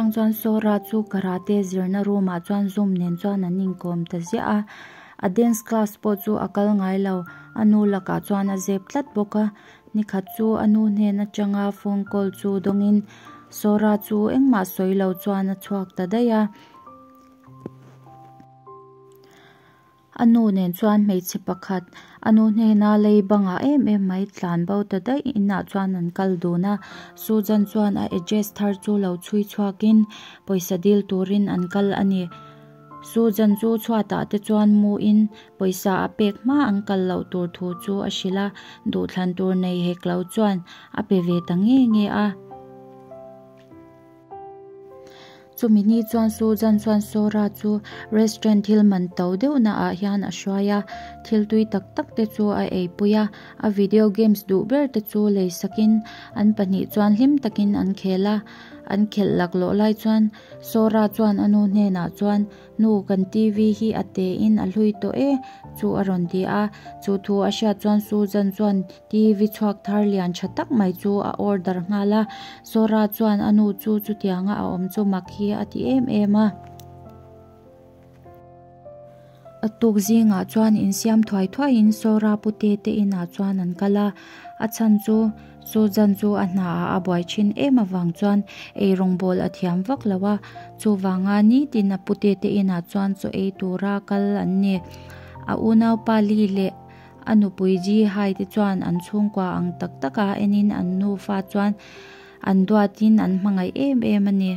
atang chuan Sora chu karate zirna room ah chuan Zoom nen chuan an inkawm ta ziah a, a dance class pawh chu a kal ngai lo, a nu lakah chuan a zep tlat bawk a, nikhat chu a nu hnen atanga phone call chu dawngin Sora chu engmah sawi lo chuan a chhuak ta daih a. A nu nen chuan hmeichhe pakhat a nu hnena lei bangah em em mai tlan bo ta daih inah chuan an kal dun a. Susan chuan a address thar chu lo chhui chhuakin pawisa dil turin an kal a ni. Susan chu chhuatah te chuan muin pawisa a pek hma an kal loh tur thu chu a hrilh a, duhthlan tur nei hek lo chuan a pe ve ta nge nge a. Chumi ni chuan Susan chuan Sora chu restaurant thil man to deuh na ah hian a hruai a, thil tui tak tak te chu a eipui a, a video games duh ber te chu lei sakin an pahnih chuan hlim takin an khel a, an khelh laklawh lai chuan Sora chuan a nu hnenah chuan Nu, kan TV hi a te in a hlui tawh e, chu a rawn ti a. Chu thu a hriat chuan Susan chuan TV chhuak thar lian tha tak mai chu a order nghal a. Sora chuan a nu chu chutianga a awm chu mak hi a ti em em a. A tuk zingah chuan insiam thuai thuaiin Sora pute te inah chuan an kal a. A chhan chu Susan chu a hnaah a buai thin em avang chuan ei rawngbawl a thiam vak lo a, chuvanga nitin a pute te inah chuan chaw ei tura kal an ni. A unaupa Li leh a nupui Ji Hai te chuan an chhungkua ang tak taka enin an nufa chuan an duatin an hmangaih em em a ni.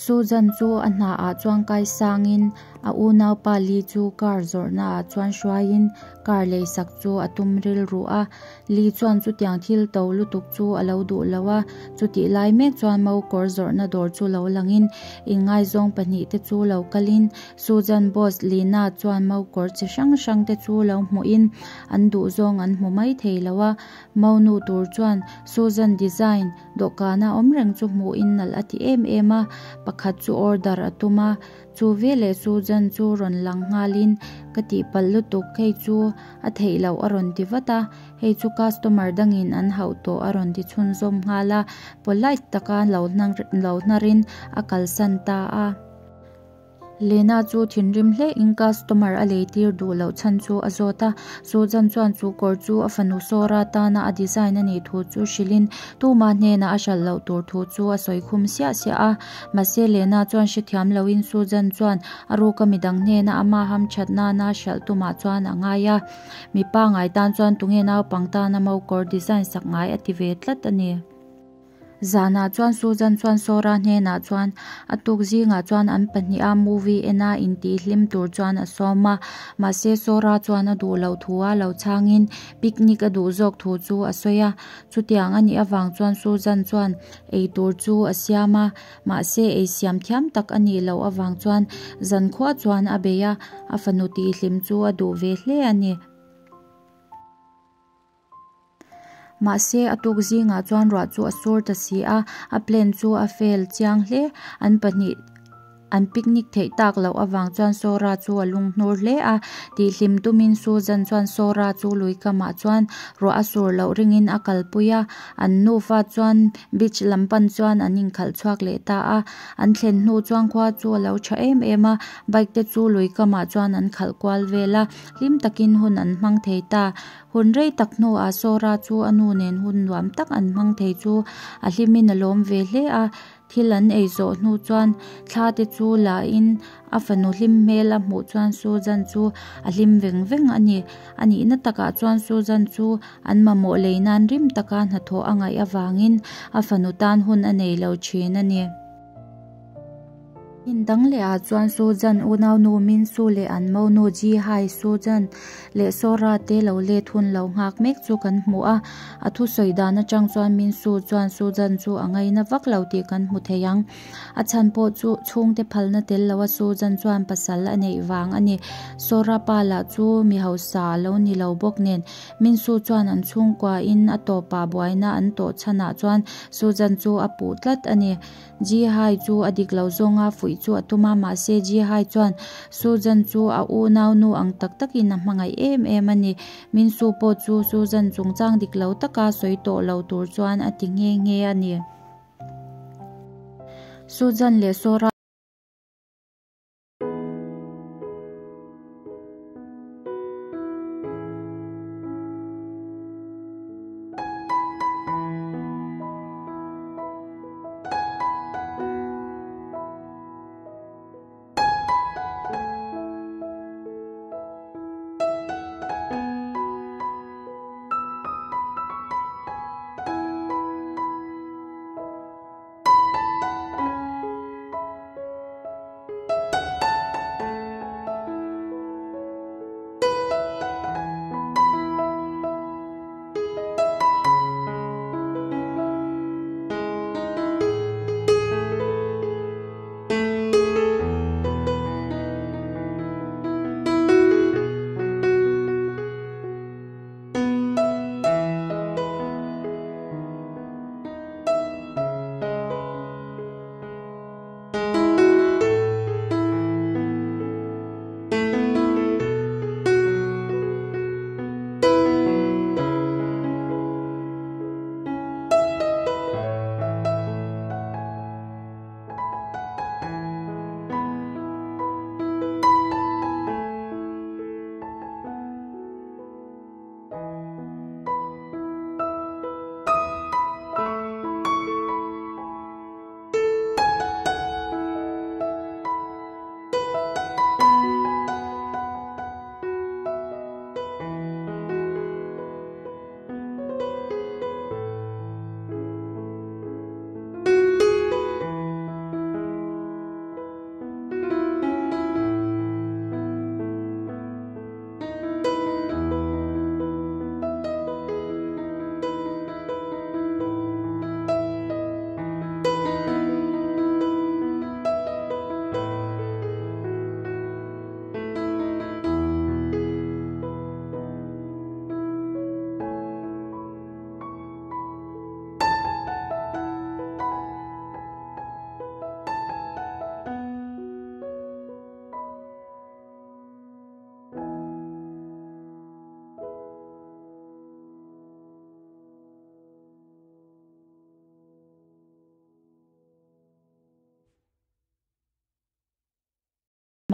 Susan chu a hnaah chuan kai sangin a unaupa Lee chu car zawrhnaah chuan hruaiin car leisak chu a tum rilru a. Lee chuan chutiang thil to lutuk chu a lo duh lo a, chutih lai mek chuan mo kawr zawrhna dawr chu lo langin inngaizawng pahnih te chu lo kalin Susan boss Lina chuan mo kawr chi hrang hrang te chu lo hmuhin an duhzawng an hmu mai thei lo a. Mo nu tur chuan Susan design Dawhkana awm reng chu hmuhin nalh a ti em em a, pakhat chu order a tum a, chu veleh Susan chu rawn lang nghalin ka tihpalh lutuk hei chu a theih loh a rawn ti vat a, hei chu customer dangin an hauh tawh a rawn ti chhunzawm nghal a, polite taka lo hnarin a kalsan ta a. Lena chu thinrim hle in customer a lei tir duh loh chhan chu a zawt a, Susan chuan chu kawr chu a fanu Sora tana a design a nih thu chu hrilhin tuma hnenah a hralh loh tur thu chu a sawi khum siah siah a. Mahse Lena chuan hrethiam loin Susan chuan a ruka midang hnena ama hamthat nana hralh tumah chuan a ngai a, mipa ngai tan chuan tunge naupang tana mo kawr design sak ngai a ti ve tlat a ni. Zanah chuan Susan chuan Sora hnenah chuan a tuk zingah chuan an pahniha movie ena intihhlim tur chuan a sawm a. Mahse Sora chuan a duh loh thu a lo chhangin picnic a duh zawk thu chu a sawi a. Chutiang a nih avang chuan Susan chuan ei tur chu a siam a, mahse ei siam thiam tak a nih loh avang chuan zankhua chuan a bei a, a fanu tihhlim chu a duh ve hle a ni. Mahse, a tuk zingah chuan ruah chu a sur ta si a, a plan chu a fail chiang hle. An pahnih an picnic theih tak loh avang chuan Sora chu a lunghnur hle a. Tihhlim tumin Susan chuan Sora chu lui kamah chuan ruah a sur loh ringin a kalpui a. An nufa chuan beach lam pan chuan an inkhalh chhuak leh ta a. An thlen hnu chuan khua chu a lo tha em em a, bike te chu lui kamah chuan an khalh kual vel a, hlim takin hun an hmang thei ta. Hun rei tak hnuah Sora chu a nu nen hun nuam tak an hmang thei chu a hlimin a lawm ve hle a. Thil an ei zawh hnu chuan thla te chu lain a fanu hlim hmel a hmuh chuan Susan chu a hlim veng veng a ni. A nihna takah chuan Susan chu an mamawh lei nan rim taka hnathawh a ngaih avangin a fanu tan hun a nei lo thin a ni. In dang leh ah chuan Sujan unaunu Minsu leh an monu Ji Hai Sujan leh Sora te lo let hun lo nghak mek chu kan hmu a. A thusawi dan atang chuan Minsu chuan Sujan chu a ngaina vak lo tih kan hmu thei ang. A chhan pawh chu chhungte phalna tel lo a Sujan chuan pasal a neih vang a ni. Sora pa lah chu mi hausa a lo ni lo bawk nen Minsu chuan an chhungkua in a tawpah buaina an tawh chhanah chuan Sujan chu a puh tlat a ni. Ji Hai chu a dik lo zawnga fuih chu a tum a, mahse Ji Hai chuan Susan chu a unaunu ang tak takin a hmangaih em em a ni. Minsu pawh chu Susan chungchang dik lo taka sawi tawh lo tur chuan a ti nghe nghe a ni. Susan leh Sora.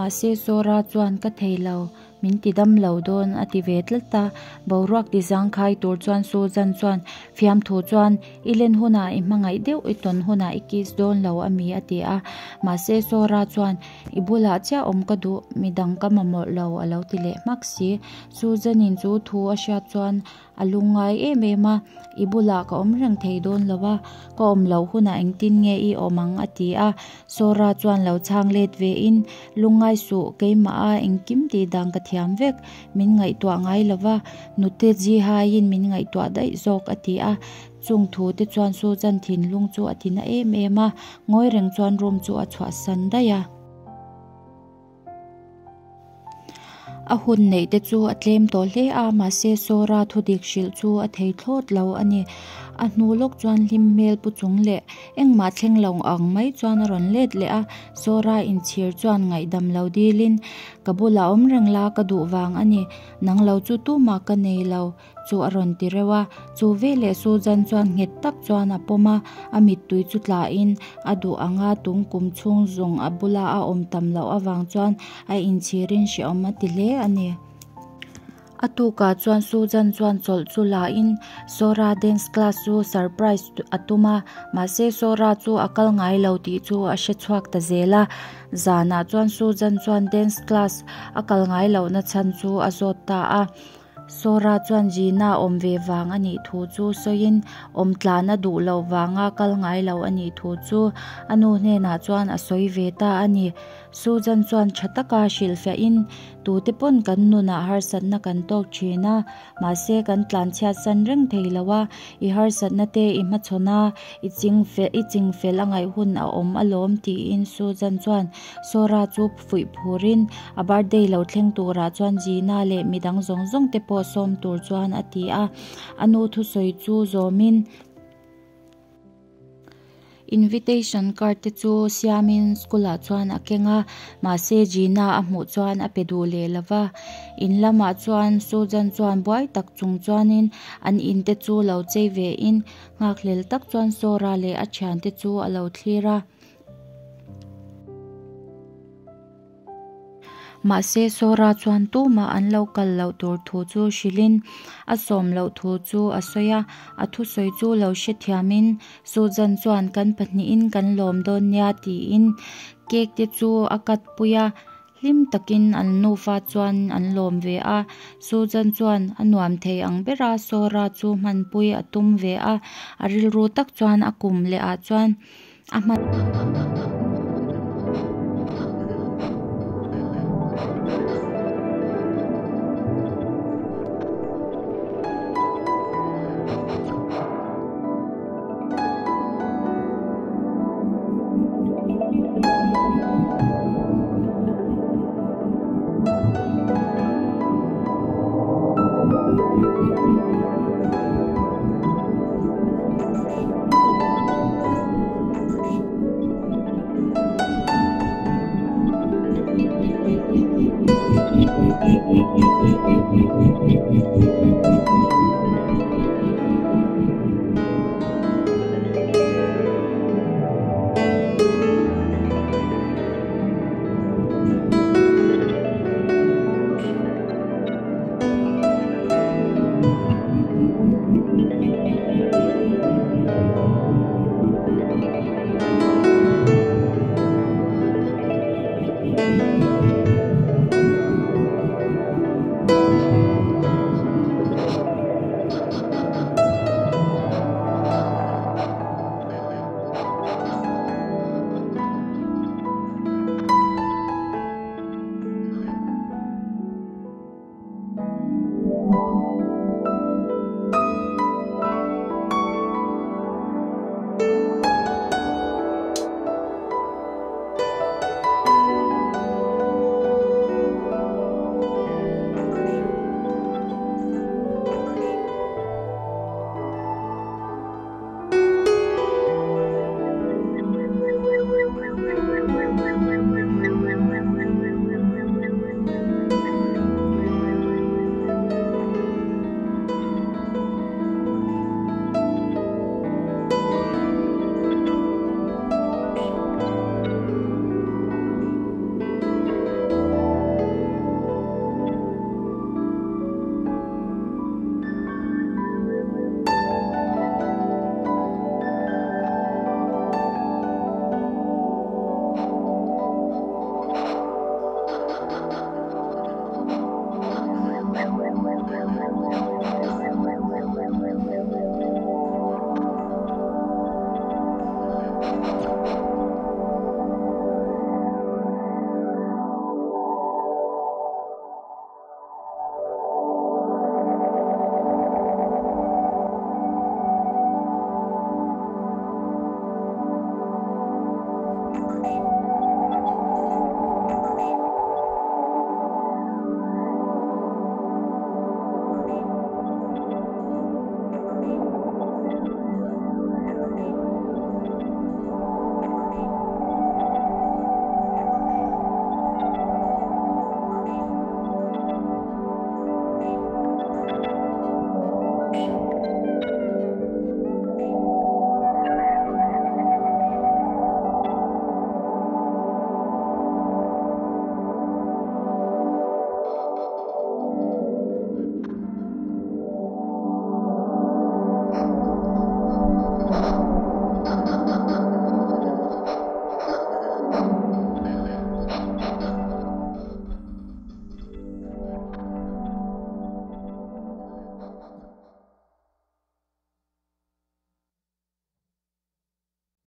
Mahse Sora chuan ka thei lo, min ti dam lo dawn a ti ve tlat a. Boruak ti zangkhai tur chuan Susan chuan fiamthu chuan i len hunah i hmangaih deuh i tawn hunah i kiss dawn lo a mi a ti a. Mahse Sora chuan i bulah chiah awm ka duh, midang ka mamawh lo a lo ti leh hmak si. Susan in chu thu a hriat chuan A lungngai em em a, I bulah ka awm reng thei dawn lo a, ka awm loh hunah engtin nge i awm ang a ti a. Sora chuan lo chhang let ve in, Lungngai suh, keimah a engkim tih dan ka thiam vek, min ngaihtuah ngai lo va, nute Jihaiin min ngaihtuah daih zawk a ti a. Chung thu te chuan Susan thinlung chu a tina em em a, ngawi reng chuan room chu a chhuahsan daih a. A hun neih te chu a tlem tawh hle a, mahse Sora thudik hrilh chu a thei thlawt lo a ni. A hnu lawk chuan hlim hmel pu chung leh engmah thleng lo ang mai chuan a rawn let leh a, Sora inchhir chuan ngaihdam lo dilin, Ka bulah awm reng la ka duh vang a ni, nang lo chu tumah ka nei lo. Chu a rawn ti reuh a, chu veleh Susan chuan nghet tak chuan a pawm a, a mittui chu tlahin a duh anga tung kum chhung zawng a bula a awm tam loh avang chuan a inchhirin hrehawm a ti hle a ni. A tukah chuan Susan chuan chawlh chu lahin Sora dance class chu surprise a tum a, mahse Sora chu a kal ngai lo tih chu a hre chhuak ta zel a. Zanah chuan Susan chuan dance class a kal ngai lohna chhan chu a zawt ta a. Sora chuan Gina awm ve vang a nih thu chu sawiin awm tlan a duh loh vanga kal ngai lo a nih thu chu a nu hnenah chuan a sawi ve ta a ni. Susan chuan tha taka hrilhfiahin, Tute pawn kan nunah harsatna kan tawk thin a, mahse kan tlanchhiatsan reng thei lo a, i harsatna te i hmachhawn a, i chingfel i chingfel a ngaih hun a awm alawm tiin Susan chuan Sora chu fuih phurin a birthday lo thleng turah chuan Gina leh midang zawng zawng te pawh sawm tur chuan a ti a, a nu thusawi chu zawmin. Invitation card te chu siamin school ah chuan a keng a, mahse Gina a hmuh chuan a pe duh leh lova. In lamah chuan Susan chuan buai tak chung chuanin an in te chu lo chei ve in nghakhlel tak chuan Sora leh a thiante chu a lo thlir a. Mahse Sora chuan tumah an lo kal loh tur thu chu hrilhin a sawm loh thu chu a sawi a, a thusawi chu lo hrethiamin Susan chuan kan pahnihin kan lawm dawn nia tiin cake te chu a cut pui a, hlim takin an nufa chuan an lawm ve a. Susan chuan a nuam thei ang bera Sora chu hmanpui a tum ve a, a rilru tak chuan a kum leh ah chuan a hman.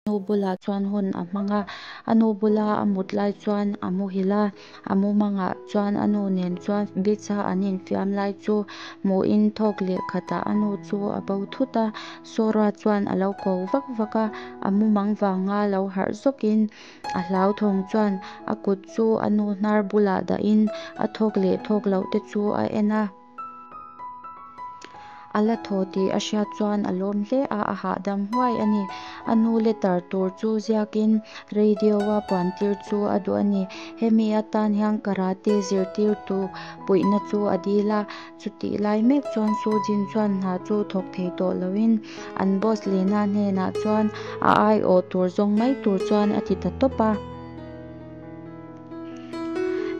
Nu bulah chuan hun a hmang a, a nu bula a mut lai chuan a muhil a, a mumangah chuan a nu nen chuan beach a an infiam lai chu hmuhin thawk leh khatah a nu chu a bo thut a, Sora chuan a lo ko vak vak a, a mumang vanga lo harh zawkin a hlauthawng chuan a kut chu a nu hnar bulah dahin a thawk leh thawk loh te chu a en a. A la thaw tih a hriat chuan a lawm hle a, a hahdam huai a ni. A nu letter tur chu ziakin radio-a puantir chu a duh a ni. Hemi atan hian karate zirtirtu puihna chu a dil a. Chutih lai mek chuan Sujin chuan hna chu thawk thei tawh loin an boss Lena hnenah chuan a aiawh tur zawng mai tur chuan a ti ta tawp a.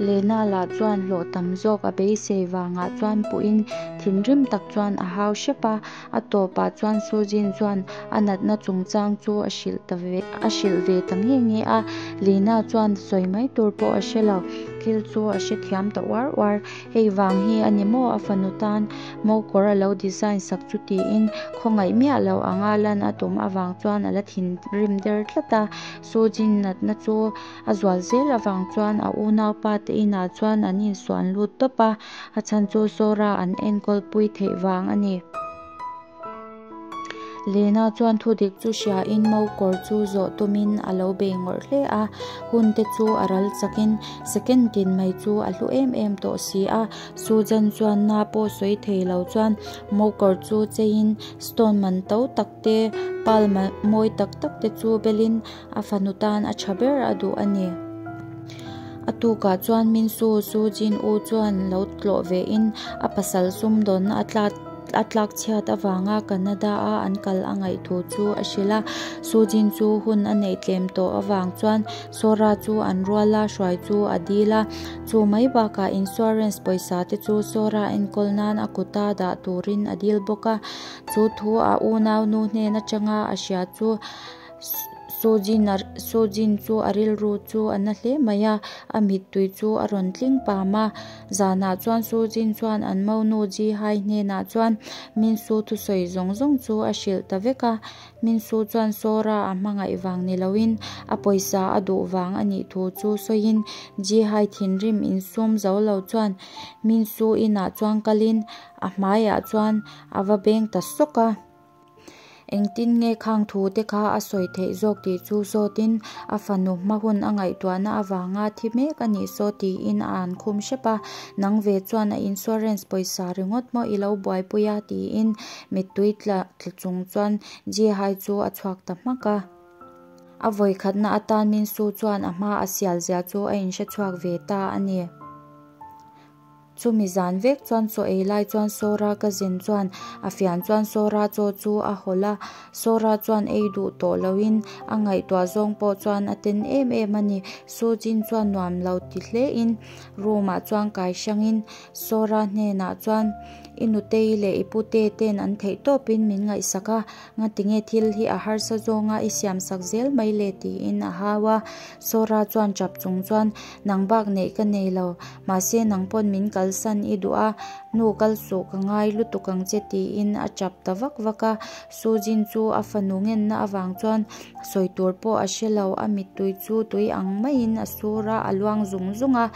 Lena lah chuan hlawh tam zawk a beisei vangah chuan puhin thinrim tak chuan a hau hrep a. A tawpah chuan Sujin chuan a natna chungchang chu a hrilh ta ve a hrilh ve ta nge nge a. Lena chuan sawi mai tur pawh a hre lo, thil chu a hrethiam ta uar uar. Hei vang hi a ni maw a fanu tan mo kawr a lo design sak chu tiin khawngaih miah lo anga lan a tum avang chuan a la thinrim der tlat a. Sujin natna chu a zual zel avang chuan a unaupa te inah chuan an insuan lut tawp a, a chhan chu Sora an enkawl pui theih vang a ni. Lena chuan thudik chu hriain mo kawr chu zawh tumin a lo bei ngawrh hle a, hun te chu a ral chakin second tin mai chu a hlu em em tawh si a. Susan chuan na pawh sawi thei lo chuan mo kawr chu cheiin stone man to tak te, pearl mawi tak tak te chu belin a fanu tan a tha ber a duh a ni. A tukah chuan Minsu Sujin U chuan lo tlawh vein a pasal sumdawnna a tlat a tlak chhiat avanga Canada a an kal a ngaih thu chu a hrilh a. Sujin chu hun a neih tlem tawh avang chuan Sora chu an ruala hruai chu a dil a. Chu mai bakah insurance pawisa te chu Sora enkawl nan a kuta dah turin a dil bawk a. Chu thu a unaunu hnen atanga a hria chu Sujin chu a rilru chu a na hle mai a, a mittui chu a rawn tling pam a. Zanah chuan Sujin chuan an monu Ji Hai hnenah chuan Minsu thusawi zawng zawng chu a hrilh ta vek a. Minsu chuan Sora a hmangaih vang ni loin a pawisa a duh vang a nih thu chu sawiin Ji Hai thinrim insum zo lo chuan Minsu inah chuan kalin a hmaiah chuan a va beng ta sawk a. Engtin nge khang thu te kha a sawi theih zawk tih chu zawtin a fanu hma hun a ngaihtuahna avanga thi mek a nih saw tiin a an khum hrep a, nang ve chuan a insurance pawisa ringawt maw i lo buaipui a tiin mittui tla tla chung chuan Jihai chu a chhuak ta hmak a. A vawikhatna atan Minsu chuan a hma a sial zia chu a inhrechhuak ve ta a ni. Chumi zan vek chuan chaw ei lai chuan Sora cousin chuan a fian chuan Sora chaw chu a hawlh a, Sora chuan ei duh tawh loin a ngaihtuah zawng pawh chuan a ten em em a ni. Sujin chuan nuam lo ti hlein room ah chuan kai hrangin Sora hnenah chuan I nutei leh i pute ten an theih tawpin min ngaihsak a, Ngatinge thil hi a harsa zawnga i siamsak zel mai le tiin a hau a. Sora chuan tap chung chuan, Nang bak neih ka nei lo, mahse nang pawn min kalsan i duh a, hnu kal suh ka ngai lutuk ang che tiin a tap ta vak vak a. Sujin chu a fanu ngenna avang chuan sawi tur pawh a hre lo, a mittui chu tui ang maiin a sur a, a luang zung zung a.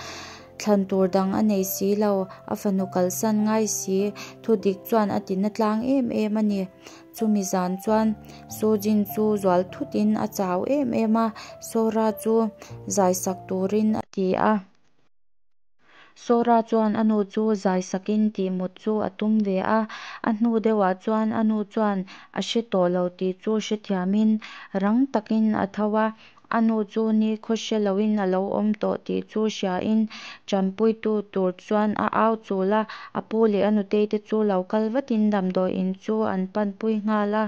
Thlan tur dang a nei si lo, a fanu kalsan ngai si, thudik chuan a tina tlang em em a ni. Chumi zan chuan Sujin chu zual thutin a chau em em a, Sora chu zaisak turin a ti a. Sora chuan a nu chu zaisakin tihmut chu a tum ve a, a hnu deuhah chuan a nu chuan a hre tawh lo tih chu hrethiamin rang takin a tho a, A nu chu nikhaw hre loin a lo awm tawh tih chu hriain tanpuitu tur chuan a au chul a, a pu leh a nutei te chu lo kal vatin damdawiin chu an panpui nghal a.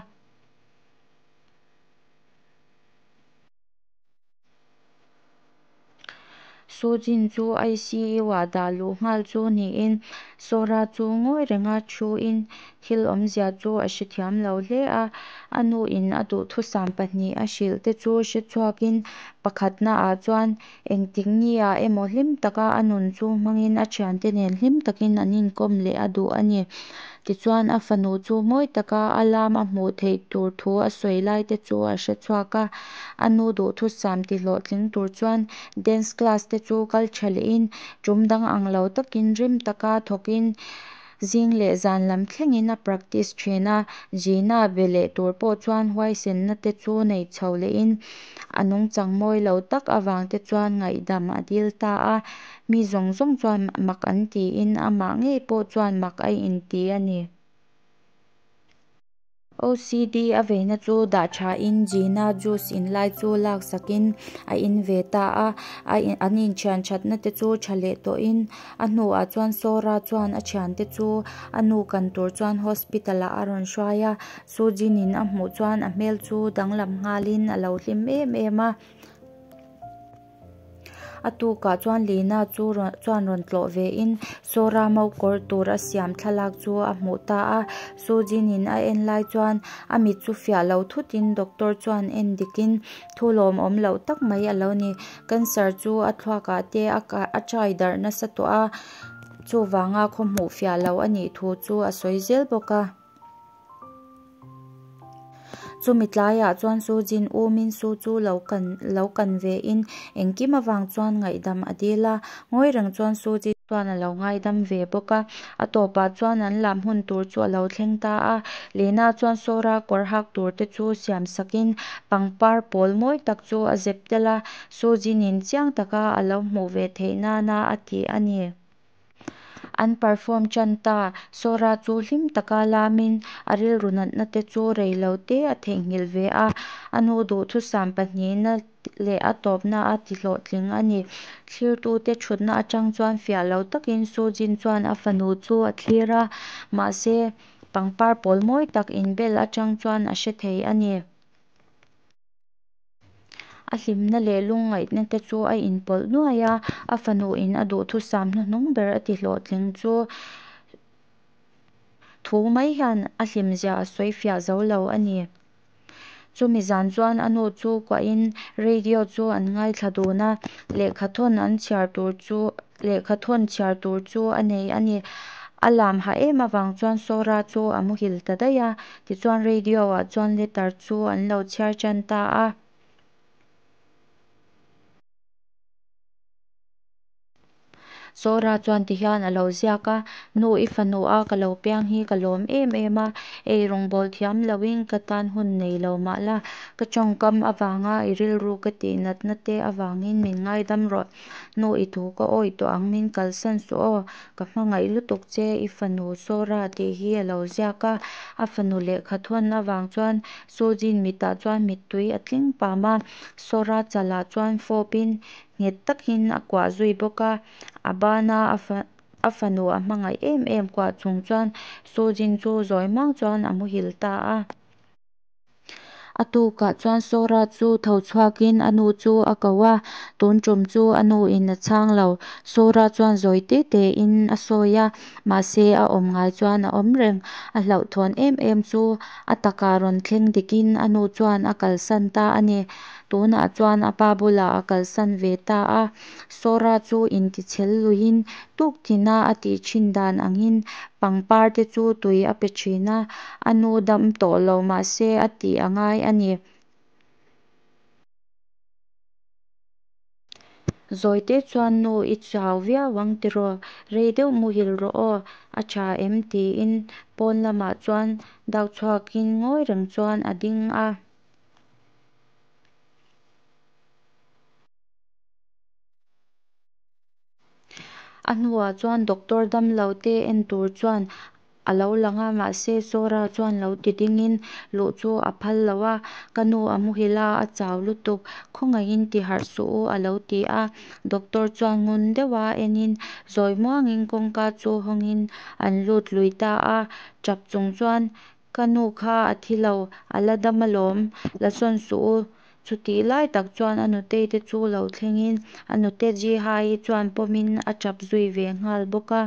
Sujin chu ICU-ah dah luh nghal chu niin Sora chu ngawi renga thuin thil awmzia chu a hrethiam lo hle a. A nuin a duhthusam pahnih a hrilh te chu hre chhuakin pakhatnaah chuan engtik niah emaw hlim taka a nun chu hmangin a thiante nen hlim takin an inkawm leh a duh a ni. Tichuan a fanu chu mawi taka a lam a hmuh theih tur thu a sawi lai te chu a hre chhuak a. A nu duhthusam tihlawhtling tur chuan dance class te chu kal tha lehin tum dang ang lo takin rim taka thawkin Zing leh zan lam thlengin a practice thin a, Gina be leh tur pawh chuan huaisenna te chu nei chho lehin a nungchang mawi lo tak avang te chuan ngaihdam a dil ta a, mi zawng zawng chuan mak an tiin amah ngei pawh chuan mak a inti a ni. OCD a veina chu dah tha in Gina juice in lai chu lak sakin a in ve ta a, a an inthian thatna te chu tha leh tawhin a hnuah chuan Sora chuan a thiante chu a nu kan tur chuan hospital ah a rawn hruai a, Sujin in a hmuh chuan a hmel chu danglam nghalin a lo hlim em em a. A tukah chuan Lina chu chuan rawn tlawh ve in Sora mo kawr tur a siam thlalak chu a hmuh ta a. Sujin in a en lai chuan a mit chu fiah lo thut in doctor chuan en dik in thu lawmawm loh tak mai a lo ni. Cancer chu a thluak ah te a chai darh nasa tawh a, chuvanga khaw hmuh fiah lo a nih thu chu a sawi zel bawk a. Chumi tlaiah chuan Sujin U Min Su chu lo kan lo kan ve in engkim avang chuan ngaihdam a dil a, ngawi reng chuan Sujin chuan a lo ngaidam ve bawk a. A tawpah chuan an lam hun tur chu a lo thleng ta a, Lena chuan Sora kawr hak tur te chu siam sakin pangpar pawl mawi tak chu a zep tel a, Sujin in chiang taka a lo hmuh ve theih nana a ti a ni. An perform tan ta. Sora chu hlim taka lamin a rilru natna te chu rei lo te a theihnghilh ve a. A nu duhthusam pahnihna leh a tawpna a tihlawhtling a ni. Thlirtute thutna atang chuan fiah lo takin Sujin chuan a fanu chu a thlir a, mahse pangpar pawl mawi tak inbel atang chuan a hre thei a ni. A hlimna leh lungngaihna te chu a inpawlh nuai a, a fanu in a duhthusam hnuhnung ber a ti hlawhtling chu thu mai hian a hlimzia a sawi fiah zo lo a ni. Chumi zan chuan a nu chu kuahin radio chu an ngaithla dun a, lehkhathawn an chhiar tur chu lehkhathawn chhiar tur chu a nei a ni. A lam hah em avang chuan Sora chu a muhil ta daih a, tichuan radio ah chuan letter chu an lo chhiar tan ta a. Sora chuan tihian a lo ziak a, Nu i fanu a ka lo piang hi ka lawm em em a, ei rawngbâwl thiam loin ka tan hun nei lo mah la, ka tawngkam avanga i rilru ka tih natna te avangin min ngaidam rawh. Nu i thu ka awih tawh ang min kalsan suh aw, ka hmangaih lutuk che i fanu Sora tih hi a lo ziak a, a fanu lehkha thawn avang chuan Sujin mitah chuan mittui a tling pam a, Sora chalah chuan fawpin nghet takin a kuah zui bawk a, a bana a fanu a hmangaih em em kuah chung chuan Sujin chu zawi mang chuan a muhil ta a. A tukah chuan Sora chu tho chhuakin a nu chu a ko a, tun tum chu a nu in a chhang lo. Sora chuan zawi te te in a sawi a, mahse a awm ngai chuan a awm reng. A hlauhthawn em em chu a takah rawn thleng dikin a nu chuan a kalsan ta a ni. Tunah chuan a pa bulah a kalsan ve ta a. Sora chu intichhel luiin tuk tina a tih thin dan angin pangpar te chu tui a pe thin a, a nu dam tawh lo mahse a tih a ngai a ni. Zawite chuan nu i chau viau ang tiraw, rei deuh muhil rawh aw, a tha em tiin pawn lamah chuan dak chhuakin ngawi reng chuan a ding a. A hnuah chuan doctor damlo te en tur chuan a lo lang a, mahse Sora chuan lo ti dingin luh chu a phal lo a, Ka nu a muhil a, a chau lutuk, khawngaihin ti harh suh u a lo ti a. Doctor chuan ngun deuha enin zawi muangin kawngka chu hawngin an lut lui ta a, tap chung chuan Ka nu kha a thi lo, a la dam alawm, la sawn suh u. Chutih lai tak chuan a nutei te chu lo thlengin a nute Ji-hai chuan pawmin a tap zui ve nghal bawk a.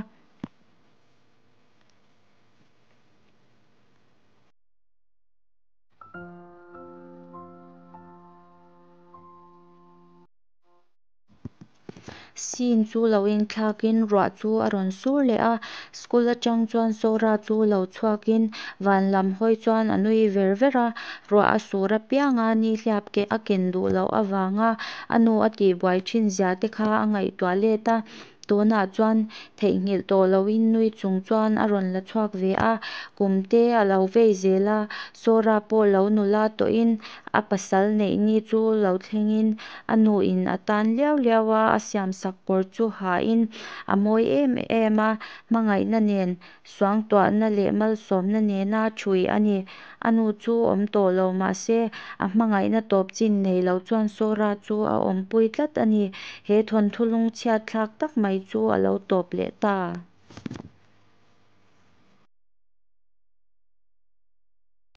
Scene chu lo inthlakin ruah chu a rawn sur leh a, school atang chuan Sora chu lo chhuakin van lam hawi chuan a nui ver ver a, ruah a sur apianga nihliap ke a ken duh loh avanga a nu a tihbuai thin zia te kha a ngaihtuah let a, tunah chuan theihnghilh tawh loin nui chung chuan a rawn la chhuak ve a, kum te a lo vei zel a, Sora pawh lo nula tawhin a pasal neih ni chu lo thlengin A nu in a tan liau liau a, a siamsak kawr chu ha in a mawi em em a, hmangaihna nen, suangtuahna leh malsawmna nena thui a ni. A nu chu awm tawh lo mahse a hmangaihna tawp chin nei lo chuan Sora chu a awmpui tlat a ni. He thawnthu lungchhiatthlak tak mai chu a lo tawp leh ta.